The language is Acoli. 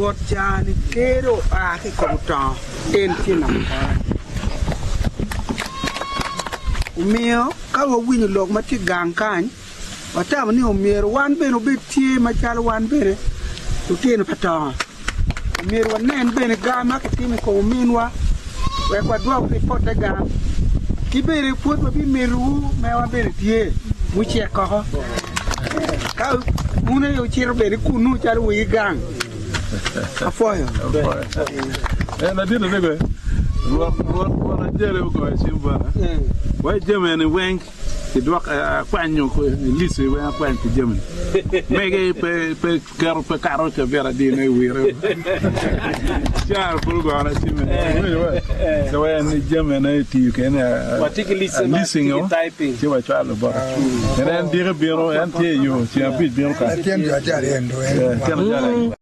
Rwot caa-ni ker oa ki i kom otongo, en tye namo kore. Omiyo ka wawinyo lok ma tye gang kany, watamo ni omyero wan bene wabed tye macalo wan bene lutino pa tongo. Omyero wanen bene gar ma kitimo i kom ominwa wek wadwok ripotte gang. Ki bene pwod wabimitowu mewa bene tye mucek koko. Ka wun aye wucito bene kunnu calo wegi gang. Apwoyo. Ladit adek Rwot Rwot Ajele ogoyo cim bota wai jami eni weng Idwok akwanyo lisi weng akwany pi jami mege pe pe keto pe kato cabit adi ne wire car pud ogona cime so en ni jami ene itiyo kene leasing o ci wacwalo bote en en diki bino en tye iyo ceng abic bino kany.